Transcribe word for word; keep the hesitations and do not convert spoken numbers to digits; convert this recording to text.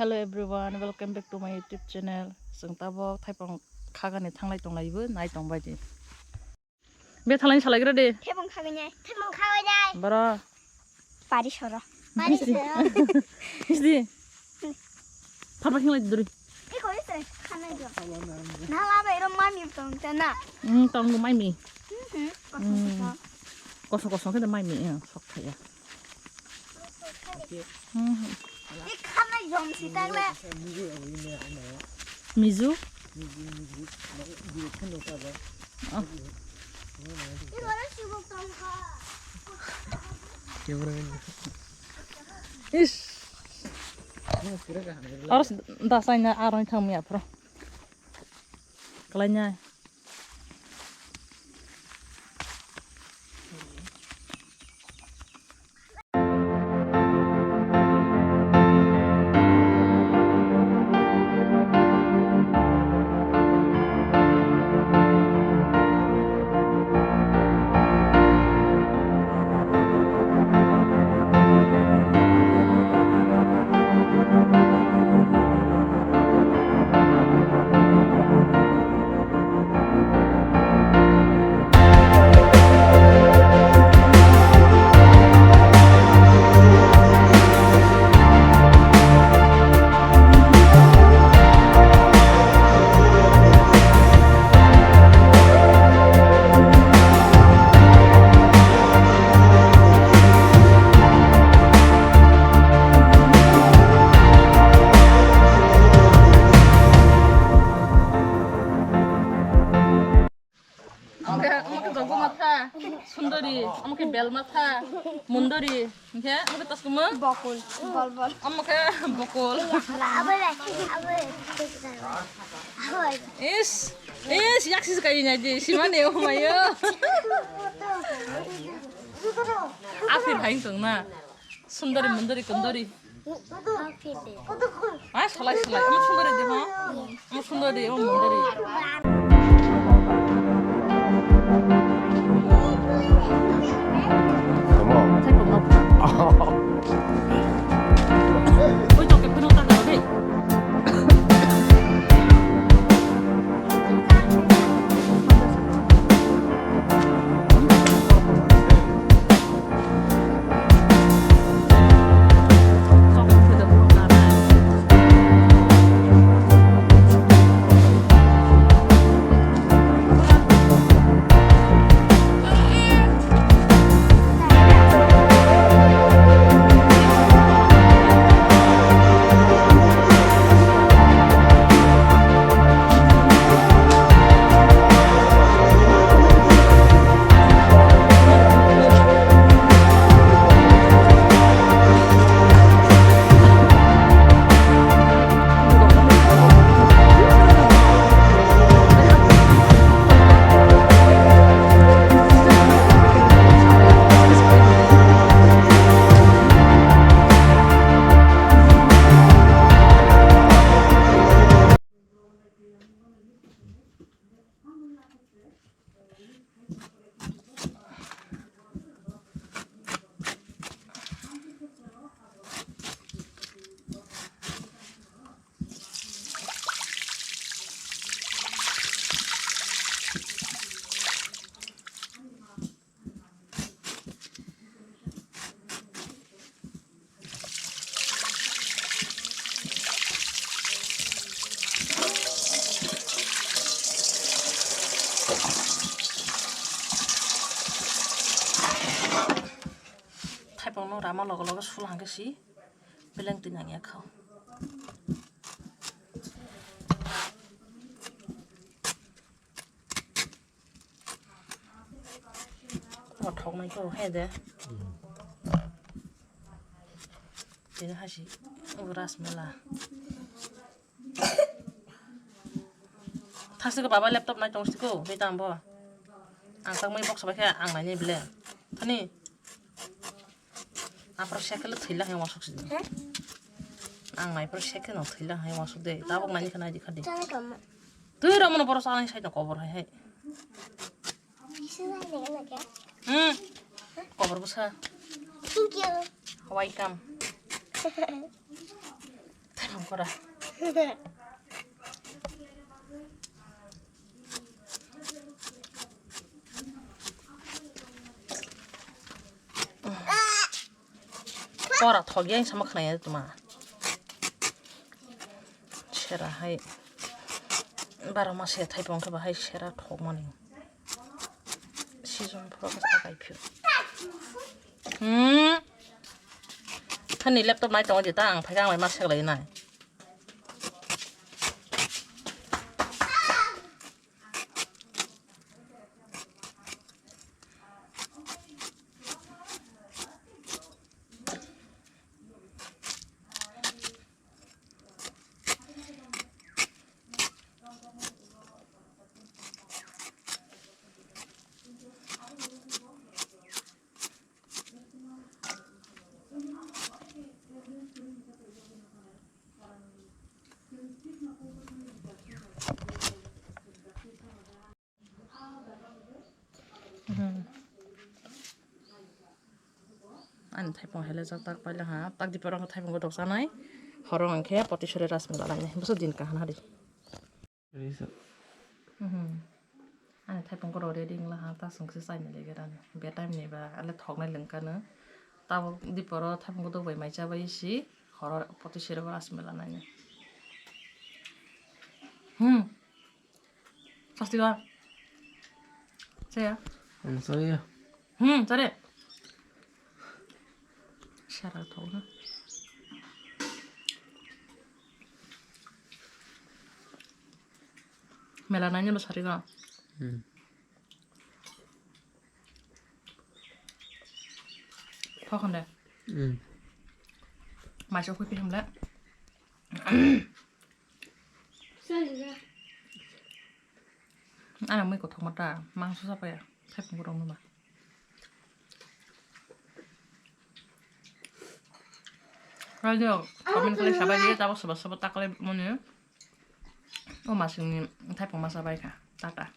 Hello everyone, welcome back to my YouTube channel. Chwng tabok thaipong khagani thanglai tonglaibo nai tongbai di. Be thalai salai gra de. Thebong khawi nai, thebong khawi nai. Boro. Pari soro. Pari soro. Isdi. Pharba hinglai duri. Iko ise khanai jo. Na la bai ro mami tong ta na. Hmm, tong mai mi. Hmm, kosong kosong. Kosong kosong ke mai mi, ya, sok thaya. Hmm. Ni khamnai jom si tagle. Mizu? Oh. Is. Aro s-, dasai na aroni thang mi aphro. Kalainai. Omo khe, omo khe Jogmatha, Sundori, omo khe Belmatha, Mundori, hingkhe omo khe Toskuma? Bokol, bol, bol. Omo khe Bokol. Abo le, abo le. Abo le. Is, is, yak sis kai nai di, simane omayo. Aphir hai tong na. Sundori, Mundori, Kundori. Ah, salai, salai. Omo sundori de, ha? Omo sundori, omo mundori. Tamo. Oi, tong ke phano ta karo dei. Thaipong no rama logo logo sul hangke si beleng twi nang ya khao. O thok nai ko he de. Tini hasi o ras mela. Thasi ko baba laptop nai tong siko be tang bo. Ang tak mai box bai khe ang nai ni bile. Thani. Apro sekele thwila hai wasuk sidi. He? Ang nai pro sekele no thwila hai wasuk de. Tabok nai khana di khadi. Chana kama. Twi ramano boros ang sai no kobor hai hai. Bisa nai nai nai. Hmm. Kobor busa. Thank you. Welcome. Ora. Ora thok yang sama khnaya tuma. Sera hai. Baro mase thaipong khe bahai sera thok mani. Season phoro khe sakai phio. Hmm. Hani laptop nai tongo jeta ang phaikha ang bai ma seklai nai. Hmm. Ani thaipung helejak tak paila ha, tak di porong thaipung godok sanai, horong angkhe potisore rasmila lainai, bwswk din kahana di. Risa. Mhm. Ani thaipung koro ready wngla ha, ta sungsi chaini lege rani. Be time ni ba ale thoknai lengkano. Tabuk diporo thaipung koro bai mai chabai si, horo potisore bo asmela nani. Hmm. Sasti ba. Saya. Hmm, sorry ya. Hmm, sorry. Sara thok na. Mela nanya ba sari ga. Hmm. Thok hande. Hmm. Maisa khui pi hamle. Ana mui kothok mata mangso sapaya. Thaipung rok numa. Rajo, comment kali sabai dia, tabok soba soba taklai moni. O masing ni thaipung masa bai kha. Tata.